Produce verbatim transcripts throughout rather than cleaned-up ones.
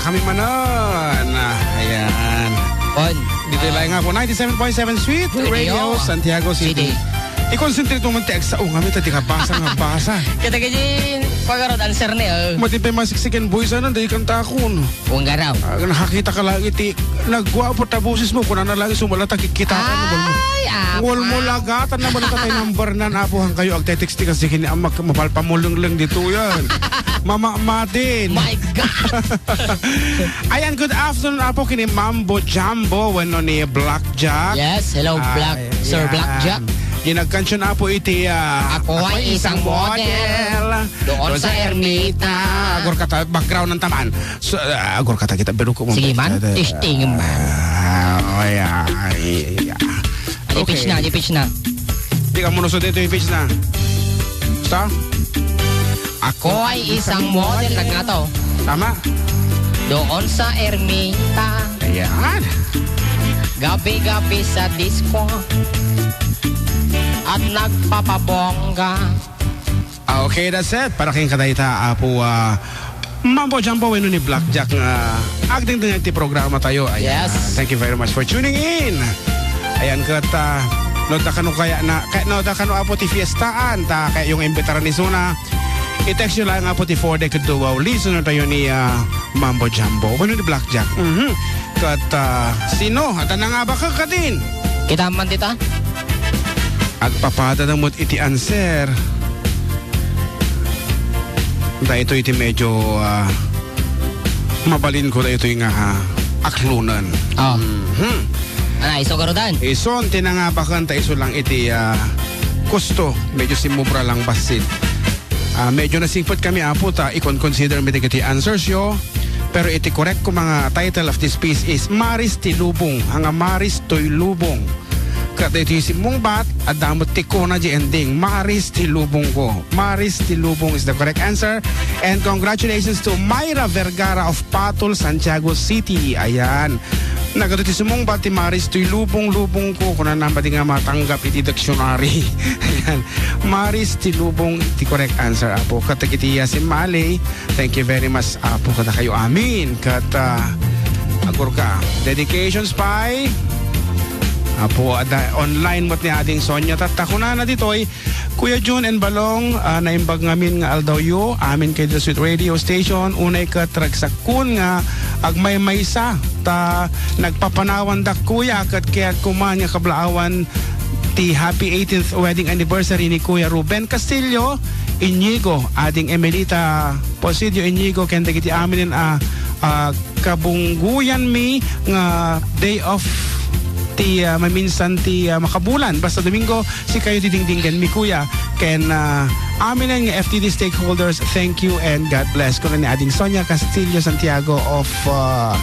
Kami manon. Ayan. On. Dito lang nga po, ninety-seven point seven Sweet Radio, Radio, Santiago City. City. I-concentrate mo man text sa unga, may tadi ka basa nga basa. Kita ka din, pagkarot, answer ni, oh. Mati pa masiksikan boy sana, dahil kanta akon. Unggaraw. Ah, nakakita ka lang iti, nagwa po ta boses mo, kung ano lang, sumala ta kikita ka, ngol mo. Ay, apa? Ngol mo lagatan na, bala ka tayo number nan, apo, hang kayo, agte-text ka, sige ni, amak, mapalpamulunglung dito yan. Mama Matin. My God! Ayan, good afternoon, apo, kini Mambo Jumbo, wenno ni Blackjack. Yes, hello, Black, Ay, Sir yan. Blackjack. Ginagkansyon, apo, iti, ah, Ako ay isang model. Doon sa Ermita. Agor ka ta, background ng taman. So, ah, agor ka ta kita, pero kung Sige man, testing man. Ah, oh, yeah, yeah. Ano yung pitch Okay. na? Ano yung pitch na? Di ka muna sa dito yung pitch na. Basta? Ako ay isang model na nga to. Tama? Doon sa Ermita. Ayan. Gabi-gabi sa disco. At nagpapabongga. Ah, okay, that's it. Para kayong kadayta, apo, ah, Mambo Jumbo, wenno ni Blackjack nga agdingding ti programa tayo. Ayan. Yes. Thank you very much for tuning in. Ayan, kat, ah, no, da kano kaya na, kaya, no, da kano, apo, ti fiestaan, ta kaya yung imbitaran ni Suna. I-text nyo lang, apo, ti four day kaduaw. Listener tayo ni, ah, Mambo Jumbo. Wenno ni Blackjack. Mhm. Kat, ah, sino? At ang nga ba ka, Kadin? Kita man dita? Agpapada na mo't iti answer. Daytoy iti medyo, ah, mabalin ko daytoy nga, ah, aklunan. Oh. Mhm. Ana, iso garudan? Ison, tinangabakan ta iso lang iti, ah, kusto. Medyo simubra lang bassit. Ah, medyo nasingpet kami, apo, ta ikon consider mi dagiti answers yo. Pero iti correct ko mga title of this piece is Maris ti Lubong. Anga Maris toy Lubong. Ket iti simmungbat, adda met ti kona di ending. Maris ti Lubong ko. Maris ti Lubong is the correct answer. And congratulations to Myra Vergara of Patol, Santiago City. Ayan. Nagadu ti simmungbat ti Maris toy Lubong, Lubong ko. Kuna namba di nga matanggap iti dictionary. Ayan. Maris ti Lubong ti correct answer, apo. Ket dagiti, ah, simmali, thank you very much, apo, kadakayo amin. Ket, ah, agurka, dedications pay, apo, adda online met ni Ading Sonia. Tatta, kunana ditoy, Kuya Jun and Balong, ah, naimbag ngamin nga aldawyo, amin kay The Sweet Radio Station, unay ket ragsakkun nga agmaymaysa, ta nagpapanawandak, kuya, ket kayat kuman nga kablaawan ti happy eighteenth wedding anniversary ni Kuya Ruben Castillo Iñigo, Ading Emelita Presidio Iñigo, ken dagiti amin a, a, kabunggoyanmi nga day off ti, a, maminsan ti, a, makabulan. Basta Domingo, sikayo ti dingdinggenmi, kuya. Ken, a, aminen nga F T D stakeholders, thank you and God bless. Kuna ni Ading Sonia Castillo Santiago of, a,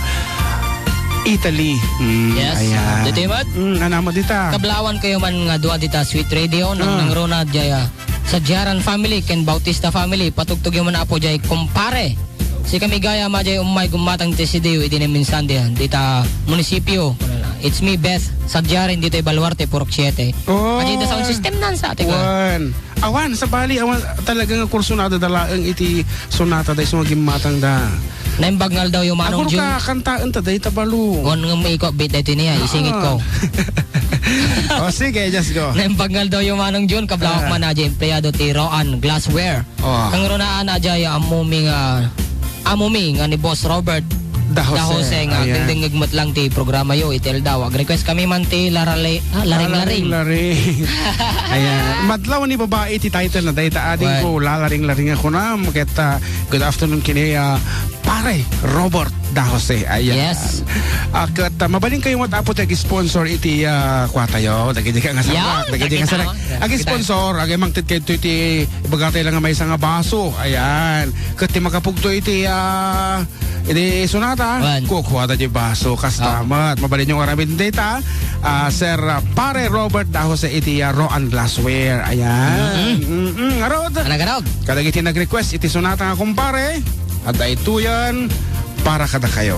Italy. Mm, Yes. ayan. Ditoy met. Mm, anamo dita. Kablaawan kayo man nga dua dita Sweet Radio, nang Ah. nangruna diay, a, Sadjaran family ken Bautista family, patugtog yo man, apo, jay kumpare. Sikami gayam a jay ummay gummatang ti C D U iti naminsan diay, dita munisipio. It's me, Beth Sadjaran, ditoy Baluarte, Purok siete. Oh. Ajay da sound system nan sa, teka. Wan. Awan, sabali, awan, talaga nga kursunada da laeng iti sonata da isu nga gimmatang da. Naimbag nga aldaw yo, Manong Agor Jun. ka, kantaen ta dayta balo. Wan nga maiko, bit daytoy niya, isingit ko. Ah. Oh, sige, just go. Naimbag nga aldaw yo, Manong Jun, kablawak Ah. man a jay empleyado ti Roan Glassware. Oh. Kangrunaan a jay ammom nga, ammom nga ni Boss Robert Da Jose. Da Jose nga Ayan. agdengdengngeg met lang ti programa yo iti aldaw. Ag-request kami man ti Larale-, ah, Laring-laring. Laring-laring. Ayan. Madlaw ni Babae ti title na dayta, ading Wen. ko, lalaring-laring ako na. Ket, ah, good afternoon kini, ah, Pare Robert Da Jose. Ayan. Yes. Ah, ket, ah, mabalin kayo met, apo, ti ag-sponsor iti, ah, kuwatayo. Dagiti ka nga Yan, sabak, dagiti ka dagiti sabak. ka. Ag-sponsor, ag-mangted kayo iti, ibaga tayo lang nga maysa nga baso. Ayan. Ket ti makapugto iti, ah, iti sonata, Wen. kukuha ta di baso. Kasta Oh. met. Mabalin yung aramid data. Ah, Sir, ah, Pare Robert Da Jose iti, ah, Roan Glassware. Ayan. Mm-hmm. Mm-mm. Arod. Ano ka daw? Kadagiti nag-request iti sonata nga kumpare, at daytoyen para kadakayo.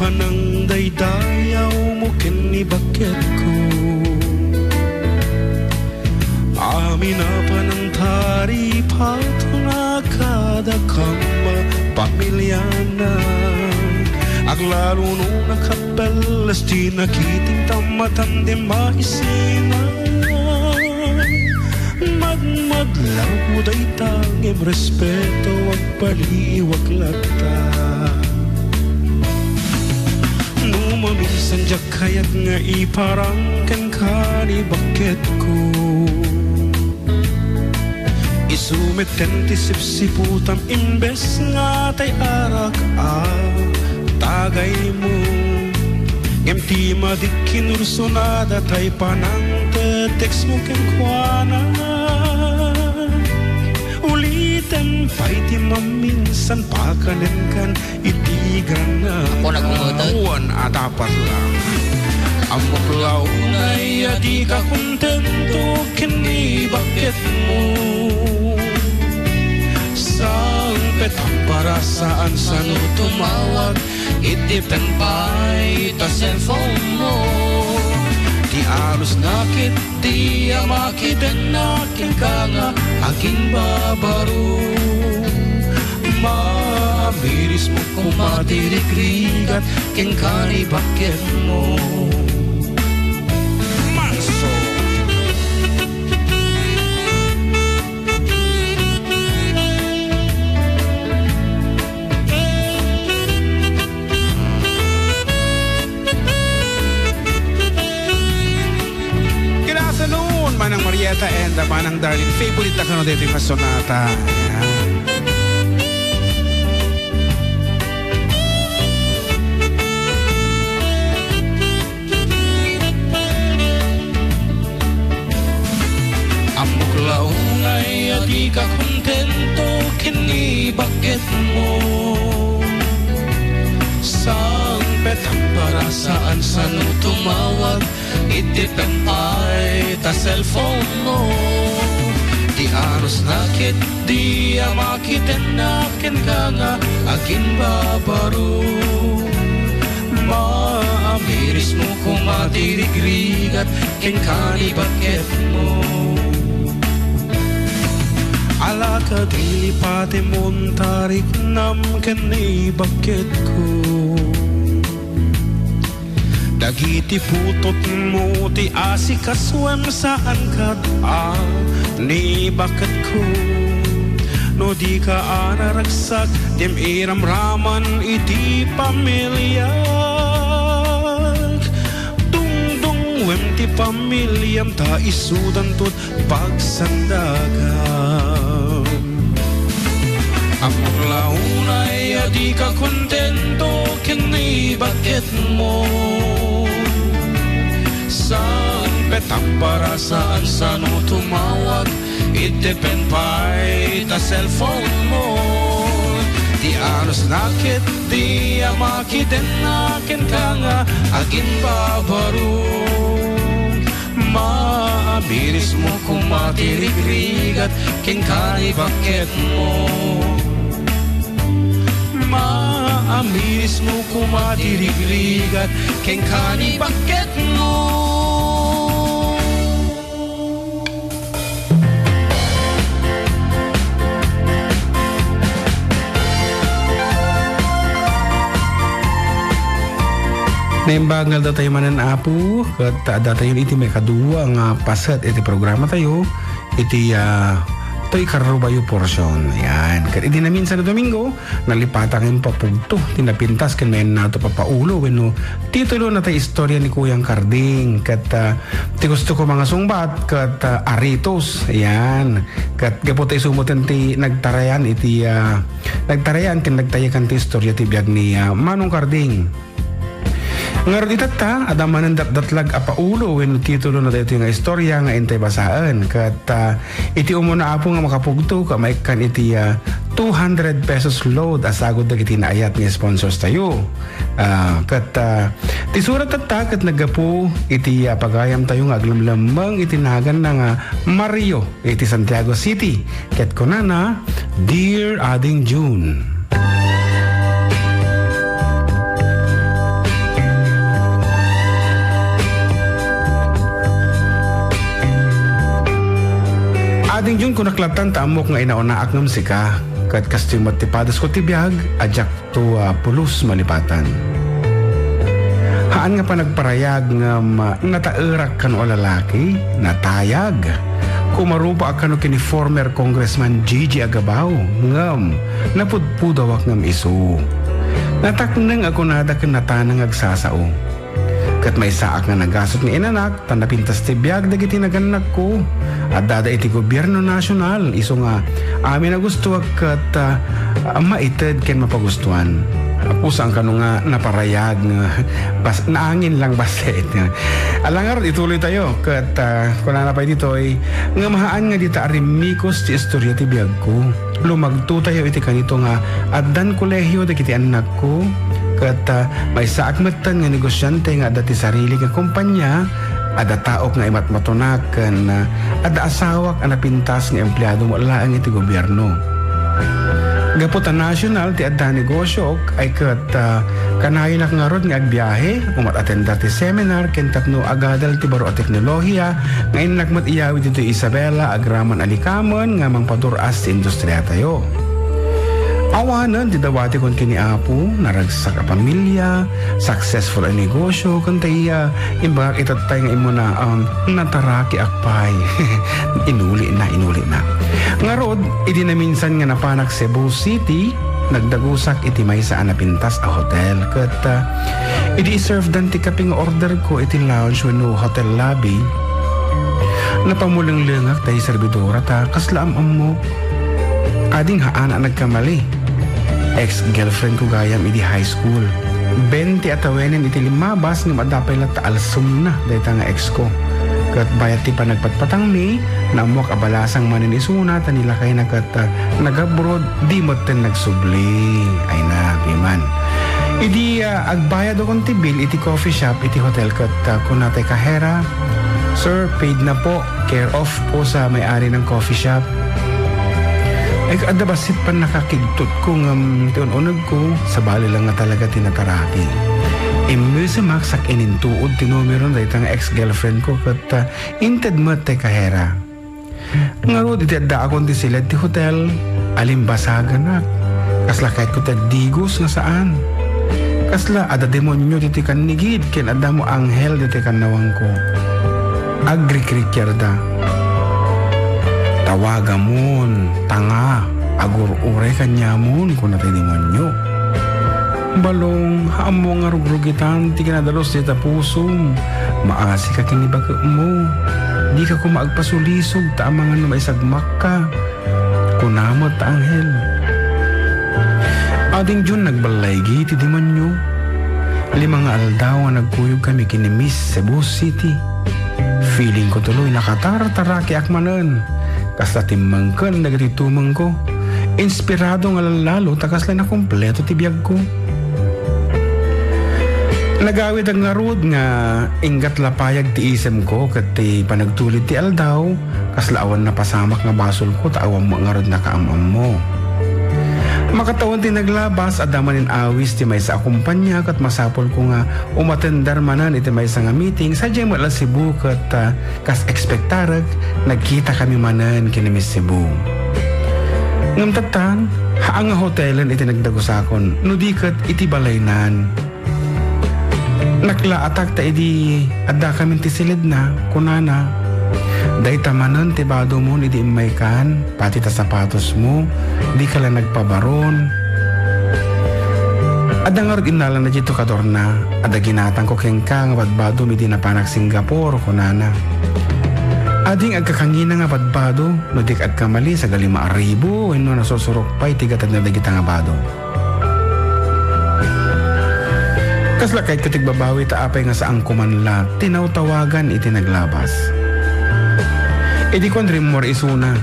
Panangdaydayawmo ken ni bakketko. Amin a panangtaripatona kadakam a pamiliana. Aglalo no nakapeles ti nakitingtam a tandem a isina. Magmadlaw dayta ngem respeto agpaliwak latta. No maminsan diak kayat nga iparang kenka ni bakketko. Isu met ti sipsiputam imbes nga tay arak a tagaymo. Ngem ti madi kinursunada tay panangte-textmo kenkuana. Uliten pay ti maminsan pakanenkan iti gana. Apo, nagmumutot. Awan a dapat lang. Ammok la unay a dika kontento ken ni bakketmo. Sangpet a parasaan sano tumawag iti pen pay ta cellphone mo. Ti arusna ket di a makitenna kenka nga agimbabaro. Maamirismo koma ti rigrigat kenka ni bakketmo. Manso. Good afternoon, Manang Marietta and, uh, Manang Darlene. Favorite na kano dito yung sonata. Ayan. Ammok la unay a dika kontento ken ni bakketmo. Sangpet a parasaan sano tumawag iti pen pay ta cellphone mo. Ti arusna ket di a makitenna kenka nga agimbabaro. Maamirismo koma ti rigrigat kenka ni bakketmo. Ala kadi lipatemon ta riknam ken ni bakketko. Dagiti putotmo ti asikasuem saan kad a ni bakketko. No dika a naragsak, dim iramraman iti pamiliak. Dungdunguem ti pamiliam ta isudanto ti pagsandagam. Ammok la unay a dika kontento ken ni bakketmo. Sangpet a parasaan sano tumawag iti pen pay ta cellphone mo. Ti arusna ket di a makitenna kenka nga agimbabaro. Maamirismo koma ti rigrigat kenka ni bakketmo. Maamirismo koma ti rigrigat kenka ni bakketmo. Naimbag nga aldatayo manen, Apo, ket addatayo iti maikadua nga paset iti programatayo, iti, ah, toy karrubayo portion. Ayan. Ket idi naminsan a Domingo, nalipatan nga impapugto ti napintas ken nainnato a paulo wenno titulo na tay istorya ni Kuyang Karding. Ket, ah, ti gusto ko nga sungbat ket, ah, Aritos. Ayan. Ket gapu ta isu met ti nagtarayan iti, ah, nagtarayan ken nagtayekan ti istorya ti biag ni, ah, Manong Karding. Ngarud itatta, adda manen datdatlag a paulo wenno titulo na daytoy nga istorya nga intay basaen. Ket, ah, iti umuna, Apo, nga makapugto, ket maikkan iti, ah, two hundred pesos load a sagud dagiti naayat nga sponsors tayo. Ah, ket, ah, ti surat tatta ket naggapu iti, ah, pagayam tayo nga aglemlemmeng iti naganna nga Mario iti Santiago City. Ket kunana, "Dear Ading June." Adingdion, kunak lattan ta ammok nga inaunaak ngem sika, ket kastoy met ti padesko ti biag a diakto a pulos malipatan. Haan nga panagparayag ngem nataerak kano a lalaki, natayag. Kumarupaak kano ken ni former Congressman Gigi Agabao ngem napudpudawak ngem isu. Natakneng a kunada ken nataneng nga agsasao. Ket maysaak nga nagasut nga inanak, ta napintas ti biag dagiti nagannakko. Addada iti gobierno nasional, isu nga amin a gustoak ket, ah, maited ken mapagustuan. Apo, saan kano nga naparayag nga bas-, naangin lang bassit. Ala ngarud, ituloytayo ket, ah, kunana pay ditoy, nga mahaan nga dita a rimmikos ti istorya ti biagko. Lumagtotayo iti kanito nga addan kolehiyo dagiti annakko, ket, ah, maysaak metten nga negosiante nga adda ti sarili nga kompania, adda taok nga imatmatonak, ken, ah, adda asawak a napintas nga empleado met laeng iti gobierno. Gapu ta nasional ti adda negosiok, ay ket, ah, kanayonak ngarud nga agbiahe, umat-atender ti seminar, ken tapno agadal ti baro a teknolohiya nga innak met iyawid ditoy Isabela agraman a likamen nga mangpadur-as ti industriatayo. Awanen ti dawatikon ken ni Apo, naragsak a pamilia, successful a negosyo, ken tay, ah, imbagak itattay nga immuna, um, natarakiak pay. Inulina, inulina. Ngarud, idi naminsan nga napanak Cebu City, nagdagusak iti maysa a napintas a hotel ket, ah, idi iservedan ti kape nga orderko iti lounge wenno hotel lobby, napamulenglengak tay serbidora ta kasla am-ammo. Ading haan a nagkamali. Ex-girlfriend ko gayam idi high school. Bente a tawenen iti limmabas ngem adda pay latta alsumna dayta nga ex ko. Ket bayat ti panagpatpatangmi, naammoak a balasang manen isuna ta ni lakayna ket, ah, nagabroad, di metten nagsubli. Ay na, piman. Idi, ah, agbayadakon ti bill iti coffee shop iti hotel ket, ah, kuna tay kahera, "Sir, paid na po. Care of po sa may-ari ng coffee shop." Ay, adda bassit pannakakigtotko ngem ti un-unegko, sabali lang nga talaga ti nataraki. Immesemak sak inintuod ti numero dayta nga ex-girlfriend ko ket, ah, inted met tay kahera. Ngarud, iti addaakon ti siled ti hotel, alimbasaganak. Kasla kayatko ti agdigos nga saan. Kasla adda demonio ditoy kannigid ken adda met anghel ditoy kannawangko. Agrikrikiarda. "Tawagamon, tanga, agur-uray kaniamon," kuna ti demonio. "Balong, haan mo nga rugrugitan ti kinadalus dita pusom. Maasika ken ni baketmo. Dika koma agpasulisog ta amangan no maisagmakka," kuna met ti anghel. Adingdion, nagballaygi ti demonio. Lima nga aldaw nga nagkuyogkami ken ni Miss Cebu City. Feelingko tuloy nakatartarakiak manen. Kasla timmengken dagiti tumengko. Inspirado nga lallalo ta kasla nakumpleto ti biagko. Nagawid ngarud nga inggat lapayag ti isemko ket ti panagtulid ti aldaw, kasla awan napasamak nga basolko ta awan met ngarud nakaam-ammo. Makatawen ti naglabas, adda manen awis ti maysa a kumpanya ket masapulko nga umatender manen iti maysa nga meeting sadiay met la Cebu ket, ah, kas ekspektarek, nagkitakami manen ken ni Miss Cebu. Ngem tattan, haan nga hotelen iti nagdagusakon, no di ket iti balaynan. Naklaatak ta idi addakamin ti siledna, kunana, "Dayta manen ti badomon idi immaykan, pati ta sapatosmo, dika la nagpabaron." Adda ngarud innalana diay tukadorna, "Adda ginatangko kenka nga badbadom idi napanak Singapore," kunana. "Ading agkakangina nga badbado, no diak agkamali, sagalima a ribu wenno nasusurok pay ti gatedna dagita nga bado." Kasla kayatko ti agbabawi ta apay nga saanko man la tinawtawagan iti naglabas. Idi kuan, rimmuar isuna.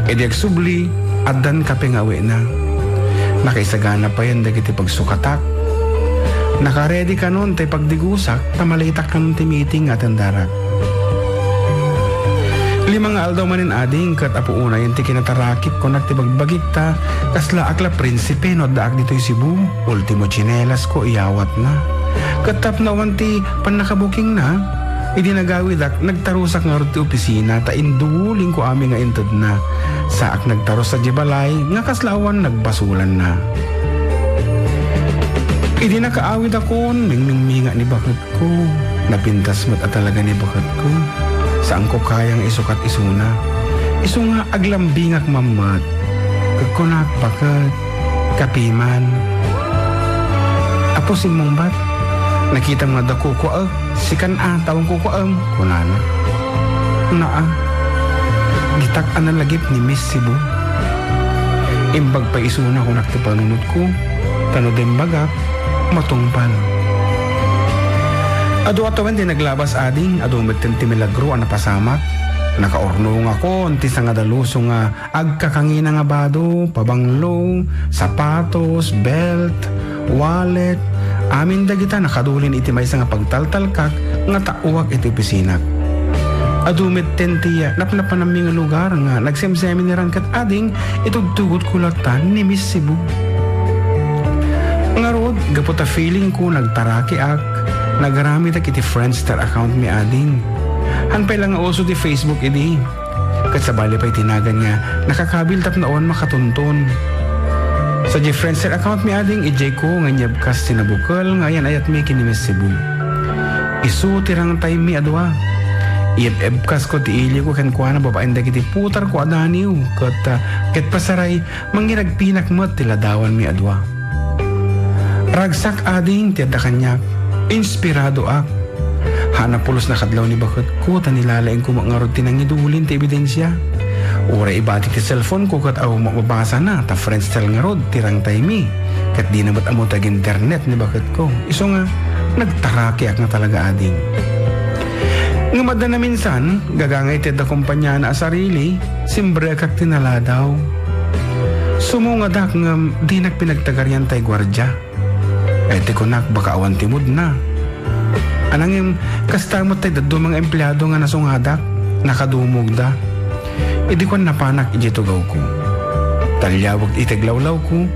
Idi agsubli, addan kape nga awetna. Nakaisagana payen dagiti pagsukatak. Nakaredi kanon tay pagdigusak ta malitak kanon ti meeting nga atendarak. Lima nga aldaw manen ading ket apo unayen ti kinatarakik, kunak ti bagbagik ta kasla ak la prinsipe no addaak ditoy Cebu. Ultimo tsinelas ko iyawatna. Ket tapno awan ti pannakabukingna, Idi nagawidak, nagtarusak ngarud ti opisina ta indulinko amin nga intedna. Saak nagtarus sadiay balay nga kasla awan nagbasolanna. Idi nakaawidakon, mingmingminga ni baketko. Napintas met a talaga ni baketko. Saanko kaya nga isukat isuna. Isu nga aglambingak mammet. Ket kunak, "Baket, kapiman?" "Apo, simmungbat. Nakitam nga adda kukuaek. Sikan a, ta awan kukuaem," kunana. Naa, ditak a nalagip ni Miss Cebu. Imbag pay isuna kunak ti panunotko, ta no dimbagak, matungpal. Adu a tawen ti naglabas, ading, adu metten ti milagro a napasamak. Nakaurnongakon ti sangadaluso nga agkakangina nga bado, pabanglo, sapatos, belt, wallet, amin dagita nakadulin iti maysa nga pagtaltalkak nga taoak iti opisinak. Adu metten ti napnapanammi nga lugar nga nagsemsemineran ket ading itugtugotko latta ni Miss Cebu. Ngarud, gapu ta feeling ko nagtarakiak, nagaramidak iti Friendster account mi ading. Han pay la nga uso ti Facebook idi. Ket sabali pay ti nagan nga nakakabil tapno awan makatunton. Sadiay Friendster account mi ading, idiay ko nga inyebkas ti nabukel nga ayan-ayatmi ken ni Miss Cebu. Isu ti rangtaymi a dua. Iyeb-ebkasko ti iliyko kenkuana babaen dagiti putarko a daniw ket, ah, ket pasaray, mangiragpinak met ti ladawanmi a dua. Ragsak ading ti adda kaniak. Inspiradoak. Haan a pulos nakadlaw ni baketko ta nilalaingko met ngarud ti nangidulin ti ebidensia. Uray ibatik ti cellphone-ko ket awan met mabasana ta Friendster ngarud ti rangtaymi. Ket dina met ammo ti ag-internet ni baketko. Isu nga, nagtarakiak nga talaga ading. Ngem adda naminsan, gagangay ti adda kompaniana a sarili, simbrekak ti naladaw. Sumungadak ngem dinak pinagtagarian tay guardia. Ay, ti kunak, baka awan ti moodna. Anangem, kasta met tay dadduma nga empleado nga nasungadak, nakadumogda. Idi kuan, napanak idiay tugawko. Taliawek iti aglawlawko,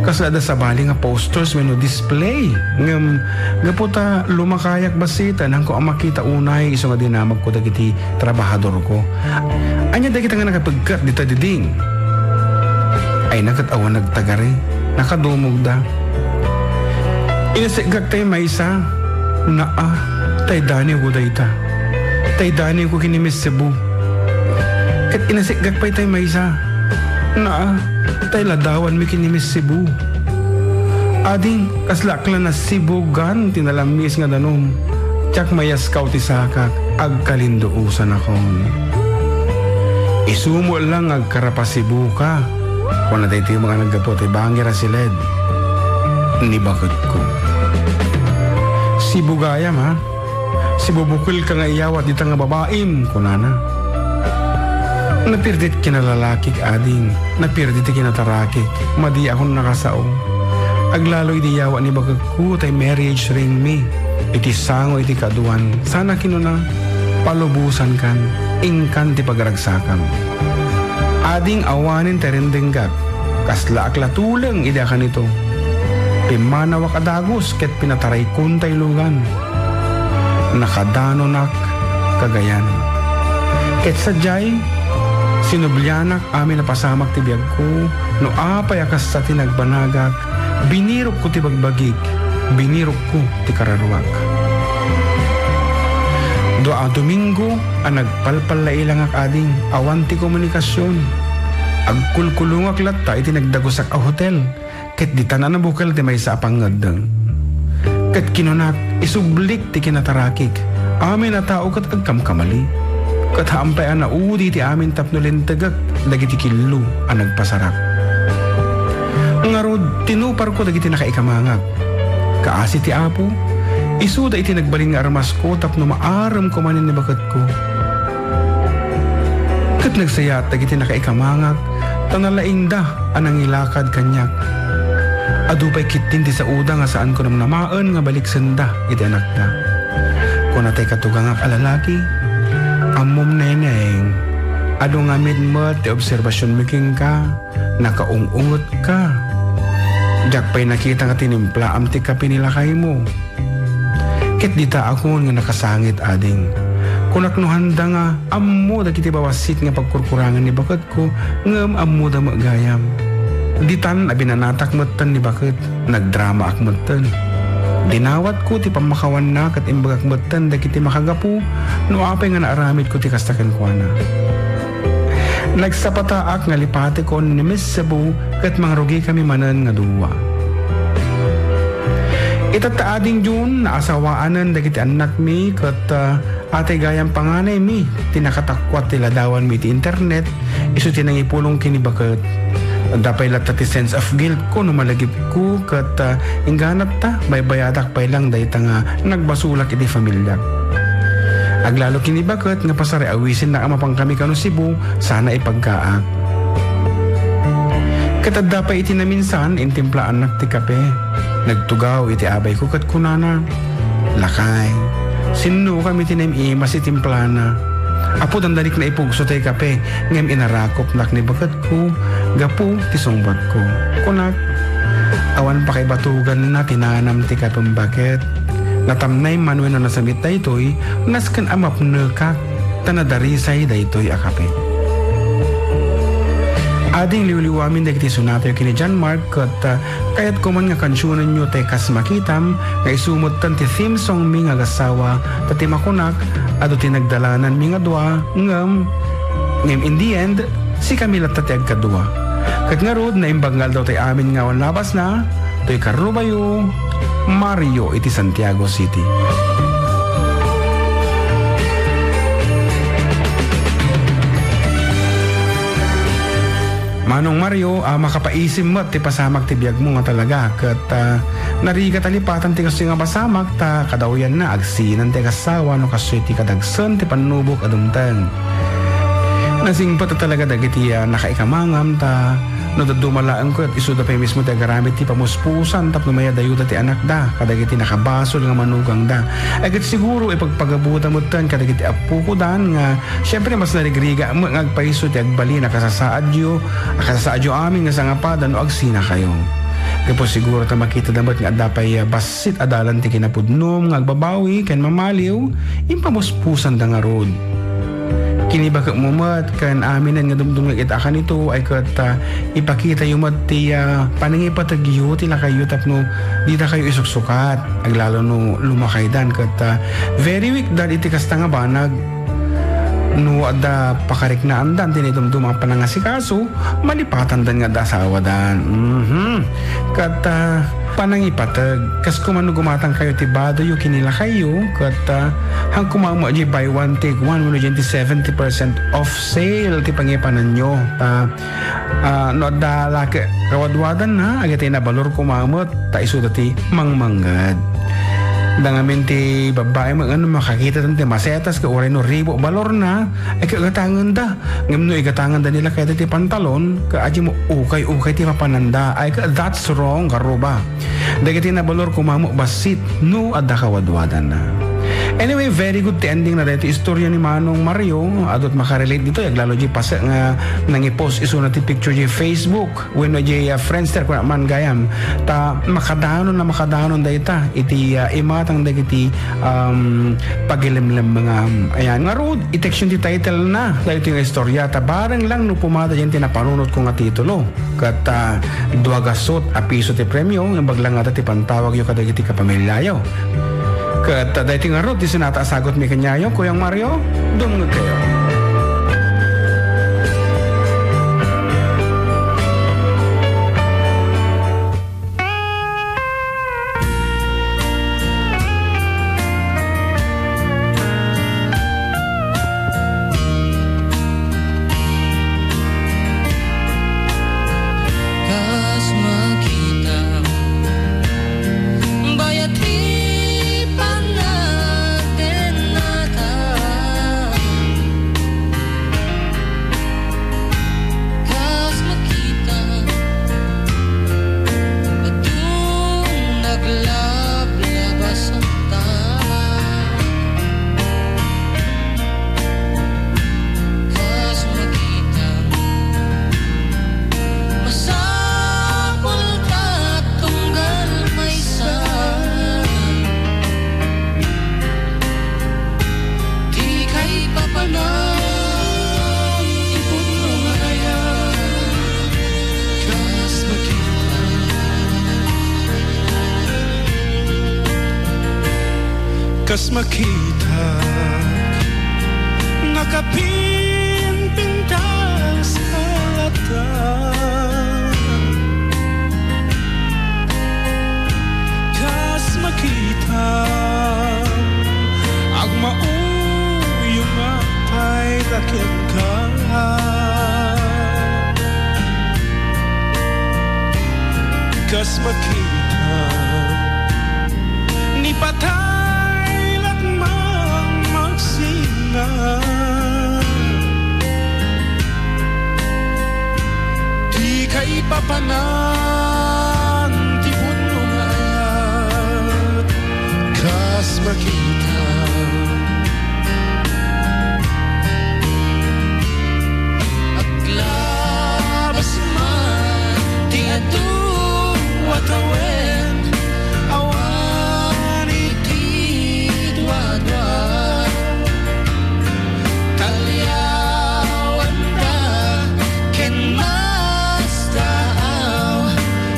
kasla adda sabali nga posters wenno display. Ngem, gapu ta lumakayak bassit, hanko a makita unay isu nga dinamagko dagiti trabahadorko. Ania dagita nga nakapigkat dita diding? Ay, naket awan nagtagari. Nakadumogda. Inasik-ak tay maysa. Naa, tay daniwko dayta. Tay daniwko ken ni Miss Cebu. Ket inasik-ak pay tay maysa. Naa, tay ladawanmi ken ni Miss Cebu. Ading, kasla ak la nasibugan ti nalammis nga danum. Diak mayaskaw ti sakak, agkalinduosanakon. Isu met la nga agkarapasibuka, kuna daytoy nga naggapu ti bangir a siled ni baketko. Sibu gayam, ha? Sibubukelka nga iyawat dita nga babaim, kunana. Napirdit kinalalakik, ading. Napirdit ti kinatarakik. Madiakon nakasao. Aglalo idi iyawat ni baketko tay marriage ring mi. Iti sango iti kaduan. Sana kinuna, palubosankan. Inkan ti pagragsakam. Ading awanen ti rindenggak. Kaslaak la tuleng idi akanito. Pimmanawak a dagus ket pinataraykon tay lugan. Nakadanonak kagayan. Ket sadiay, sinublianak amin a pasamak ti biagko, no apay a kasta ti nagbanagak, binirokko ti bagbagik, binirokko ti kararuak. Dua a Domingo a nagpalpallailangak ading, awan ti komunikasion. Agkulkulongak latta iti nagdagusak a hotel. Ket ditan a nabukel ti maysa a pangngeddeng. Ket kinunak, isublik ti kinatarakik. Amin a tao ket agkamkamali. Ket haan pay a naudi ti amin tapno lintegek dagiti killo a nagpasarak. Ngarud, tinuparko dagiti nakaikamangak. Kaasi ti Apo, isuda iti nagbalin nga armasko tapno maarem koma ni baketko. Ket nagsayaat dagiti nakaikamangak, ta nalaingda a nangilakad kaniak. Adu pay ketdin ti saoda nga saanko namnamaen nga baliksenda iti anakda. Kuna tay katugangak a lalaki, "Ammom, Neneng, adu ngamin met ti obserbasionmi kenka, nakaung-ungetka. Diak pay nakita nga tinimplaam ti kape ni lakaymo." Ket ditakon nga nakasangit, ading. Kunak no handa nga ammo dagiti babassit nga pagkurkurangan ni baketko, ngem ammoda met gayam. Ditan a binanatak metten ni baket, nagdramaak metten. Dinawatko ti pammakawanna ket imbagak metten dagiti makagapu no apay nga naaramidko ti kasta kenkuana. Nagsapataak nga lipatekon ni Miss Cebu ket mangrugikami manen nga dua. Itatta ading June, naasawaanen dagiti annakmi ket, ah, atay gayam panganaymi ti nakatakuat ti ladawanmi iti internet, isu ti nangipulong ken ni baket. Adda pay latta ti sense of guilt ko no malagipko ket, ah, ingganatta, baybayadak pay lang dayta nga nagbasolak iti familiak. Aglalo ken ni baket nga pasariawisennak a mapan kami kano Cebu, sana ipagkaak. Ket adda pay iti naminsan, intimplaannak ti kape. Nagtugaw iti abayko ket kunana, "Lakay, sinnokam iti naim-imas iti timplana. Apo, dandanikna ipugso tay kape, ngem inarakopnak ni baketko gapu ti sungbatko." Kunak, awan pakaibatuganna ti nanam ti kapem, baket. Natamnay man wenno nasamit daytoy, nasken a mapnekak ta nadarisay daytoy a kape. Ading liwliwamin dagiti sunatayo ken ni John Mark ket, ah, kayatko man nga kansionenyo ti Kas Makitam nga isu metten ti theme songmi nga agassawa, ta ti makunak, adu ti nagdalananmi nga dua, ngem, ngem in the end, sikami latta ti agkadua. Ket ngarud, naimbag nga aldaw tay amin nga awan labasna, toy Karrubayo, Mario iti Santiago City. Manong Mario, ah, makapaisim met ti pasamak ti biagmo nga talaga, ket, ah, narigat a lipatan ti kastoy nga pasamak, ta kadawyanna, agsinan ti agassawa no kastoy ti kadagsen ti pannubok a dumteng. Nasingpet a talaga dagiti, ah, nakaikamangam, ta no dadduma laeng ket isuda pay mismo ti agaramid ti pamuspusan tapno mayadayuda ti anakda kadagiti nakabasol nga manugangda. Ay ket siguro ipagpagabuda metten kadagiti appokodan nga, siempre, mas narigriga met nga agpayso ti agbalin a kasasaadyo, a kasasaadyo amin nga sangapada no agsinakayo. Gapu siguro ta makitada met nga adda pay, ah, bassit a dalan ti kinapudnom nga agbabawi ken mamaliw, impamuspusanda ngarud. Kinibaketmo met ken aminen nga dumdumngeg ita a kanito ay ket, ah, ipakitayo met ti, ah, panangipategyo ti lakayyo tapno didakayo isuksukat, aglalo no lumakaydan ket, ah, very weak dan iti kasta nga banag. No adda pakariknaandan ti naidumduma a panangasikaso, malipatandan nga adda asawadan. Mhm. Ket, ah, panangipateg. Kas koma no gumatangkayo ti badoyo ken ni lakayyo, ket, ah, haan koma met diay buy one, take one, wenno diay ti seventy percent off sale ti pangipananyo. Ta, ah, no adda la ket kawadwadanna, agitay nabalor koma met, ta isuda ti mangmangngad. Adda ngamin ti babbai met nga no makakitatan ti masetas ket uray no ribu balorna, ay ket gatangenda. Ngem no igatanganda ni lakayda ti pantalon, ket adi mo ukay-ukay ti mapananda. Ay, ka-, that's wrong, karuba. Dagiti nabalor koma met bassit no adda kawadwadanna. Anyway, very good ti ending na daytoy istorya ni Manong Mario. Adu ti makarelate ditoy, aglalo diay paset nga nangipost isuna ti picture diay Facebook wenno diay, ah, Friendster, kuna man gayam. Ta makadanon a makadanon dayta iti, ah, imatang dagiti um, pagilemlemmengam. Ayan, ngarud, i-text-yo ti title na daytoy nga istorya, ta bareng lang no pumada diay ti napanunotko nga titulo. Ket, ah, dua gasut a piso ti premio, imbag lang ngata ti pantawagyo kadagiti kapamilyayo. Ket, ah, daytoy ngarud ti sinata a sagutmi kaniayo, Kuyang Mario, dumngegkayo. Kas makita, bayat ti panagdennata. Makita, nakapimpintas a latta. Kas makita, agmauyong pay ta kenka. Kas makita, ni patay laeng magsina. Dika ipapanan ti pudno nga ayat, kas makita. Aglabas man ti adu a tawen, awan iti duadua. Taliawenda ken mastaaw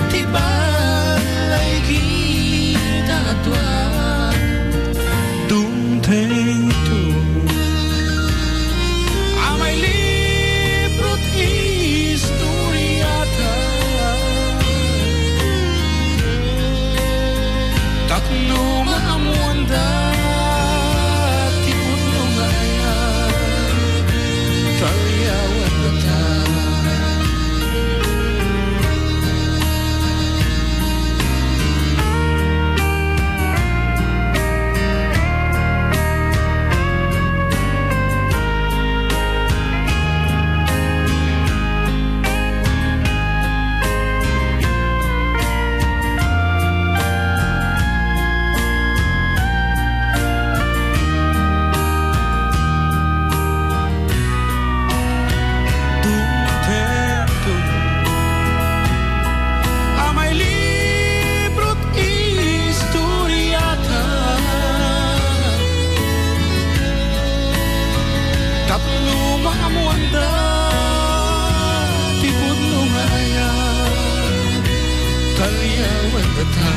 ti balay kita a dua. Dumtengto. Amay libro't istoriata. Tapno maammoanda ti pudno nga ayat, taliawendata. Dumtengto. Amay libro't istoriata. Tapno maammoanda ti pudno nga ayat, taliawendata.